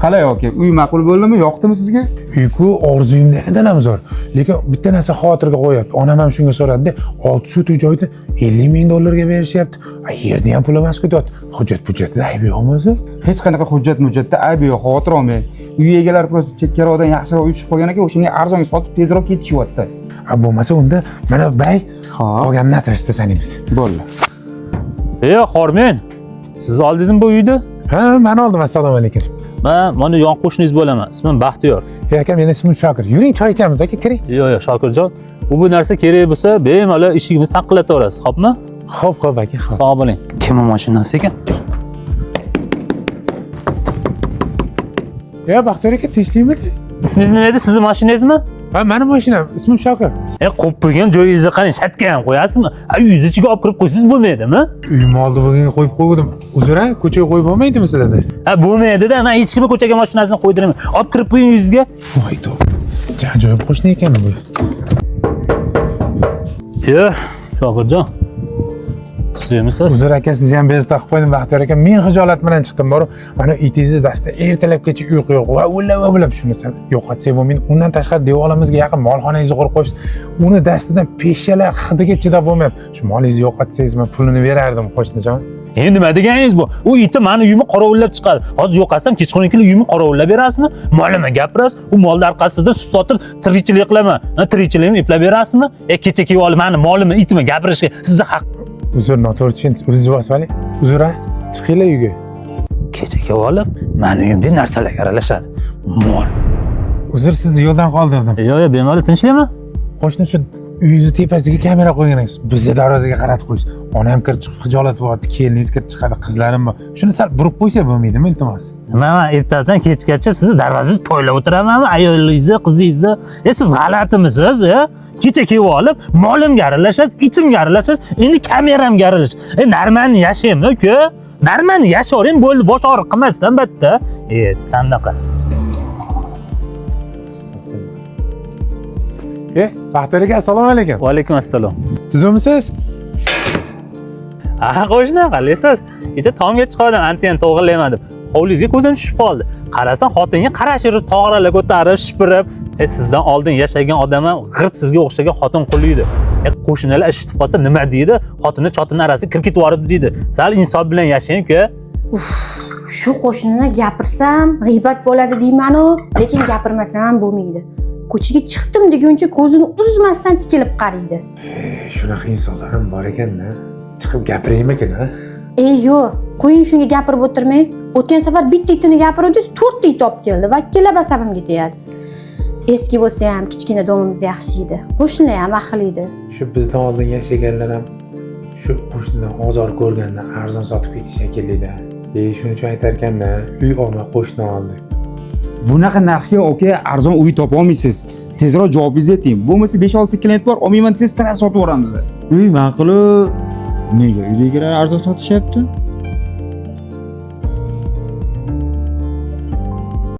Qalay aka, uy ma'qul bo'ldimi, yoqdimi sizga? Uyku orzuyimdagidan ham zo'r. Lekin bitta narsa xotirga qo'yapti. Onam ham shunga so'radida, 6 sotik joyni 50 ming dollarga berishyapti. A yerni ham pul emas-ku deyapti. Hujjat hujjatida ayb yo'qmi o'zi? Hech qanaqa hujjat mujjatda aybi yo'q, xavotir olmang. Uy egalari просто chekkaroqdan yaxshiroq uy tushib qolgan ekan, o'shanga arzonga sotib tezroq ketishyapti. A bo'lmasa unda mana bay Xo'p. qolganini notariusda sanaymiz. Bo'ldi. E, Xormen, siz oldingizmi bu uyni? Ha, men oldim. Assalomu alaykum. Man mana yon qo'shningiz bo'laman. Ismim Baxtiyor. Ey aka, meni ismim Shokir. Yuring, choy ichamiz aka, kiring. Yo'q, yo'q, Shokirjon. U bu narsa kerak bo'lsa, bemalol eshigimizni taqillataverasiz, xo'pmi? Xo'p, xo'p aka, xo'p. Sog' bo'ling. Kimning mashinasi ekan? Ya Baxtiyor aka, tinchlikmi? Ismingiz nima edi? Sizni mashinangizmi? Ha, mani mashinam. Ismim Shokir. E, qo'yib qo'ygan joyingizga qarang, shatga ham qo'yasizmi? A, uyingizni ichiga olib kirib qo'ysangiz bo'lmaydimi? Uyim oldi bo'lganga qo'yib qo'ydim. Uzr, a, ko'chaga qo'yib bo'lmaydimi sizlarda? Ha, bo'lmaydi-da. Men hech kimni ko'chaga mashinasini qo'ydirmayman. Olib kirib qo'ying uyingizga. Voy tavba. Ajoyib qo'shni ekan bu. Yo'q, Shokirjon. Tuzukmisiz? Uzr aka, sizni ham bezovta qilib qo'ydim Baxtiyor aka. Men xijolat bilan chiqdim borib. Mana itingizni dastda ertalabgacha uyqu yo'q. Va ulab ulab shuni sal yo'qotsak bo'lmaydi. Undan tashqari devorimizga yaqin molxonangizni qurib qo'yibsiz. Uni dastidan peshalar hidiga chidab bo'lmayapti. Shu molingizni yo'qotsangiz men pulini berardim qo'shnijon. Endi nima deganingiz bu? U iti mani uyimni qorovulllab chiqadi. Hozir yo'qotsam kechqurun kelib uyimni qorovullab berasizmi? Molima gapirasiz. U molni orqasida sut sotib tirikchilik qilaman. Ha, tirikchiligimni eplab berasizmi? E, kecha kelib olib mani molimni, itimni gapirishga sizni haq Uzr, noto'g'ri tushundingiz. O'zingiz bosib oling. Uzr, a, chiqinglar uyga. kecha kelib olib mani uyimdagi narsalarga aralashadi. Mol. Uzr, sizni yo'ldan qoldirdim. Yo'q, yo'q, bemalol tinchlikmi? Qo'shni shu uyingizni tepasiga kamera qo'ygan ekansiz. Bizni darvozaga qaratib qo'yibsiz. Onam kirib chiqib xijolat bo'lyapti, keliningiz kirib chiqadi, qizlarim bor. Shuni sal burib qo'ysa bo'lmaydimi, iltimos? Man ertadan kechgacha sizni darvozangizni poylab o'tiramanmi? Ayolingizni, qizingizni. E, siz g'alatimisiz, e? Kecha kelib olib molimga aralashasiz, itimga aralashasiz, endi kameramga aralashasiz. E, normalni yashaymi, uka? Normalni yashayvering, bo'ldi, bosh og'riq qilmasdan bitta. E, sandaqa. E, Baxtiyor aka, assalomu alaykum. Va alaykum assalom. Tuzukmisiz? Ha, qo'shni, qalaysiz? Kecha tomga chiqdim, anten to'g'rilayman deb. Hovlingizga ko'zim tushib qoldi. Qarasam, xotinga qarashib, tog'ralar ko'tarib, shipirib, e, sizdan oldin yashagan odam ham g'irt sizga o'xshagan xotin quli edi. E, qo'shnilar eshitib qolsa nima deydi? Xotini chotini orasiga kirib ketib yuboribdi deydi. Sal insof bilan yashang, uka. Shu qo'shnini gapirsam g'iybat bo'ladi deymanu, lekin gapirmasam ham bo'lmaydi. Ko'chaga chiqdim deguncha ko'zini uzmasdan tikilib qaraydi. E, shunaqa insonlar ham bor ekanda. Chiqib gapiraymikin, ha? Ey yo'q, qo'ying shunga gapirib o'tirmang. O'tgan safar bitta itini gapiruvdingiz, to'rtta it olib keldi. Vakkilab asabimga tegadi. Eski bo'lsa ham kichkina domimiz yaxshi edi. Qo'shnilar ham ahil edi. Shu bizdan oldin yashaganlar ham shu qo'shnidan ozor ko'rgandan arzon sotib ketish shekilli-da. E, shuning uchun aytar ekanda, uy olma, qo'shni ol deb. Bunaqa narxga aka arzon uy topa olmaysiz. Tezroq javobingizni ayting. Bo'lmasa 5-6 klient bor, olmayman desangiz tras sotib yuboramiz. Uy ma'qulu. Nega uydagilar arzon sotishyapti?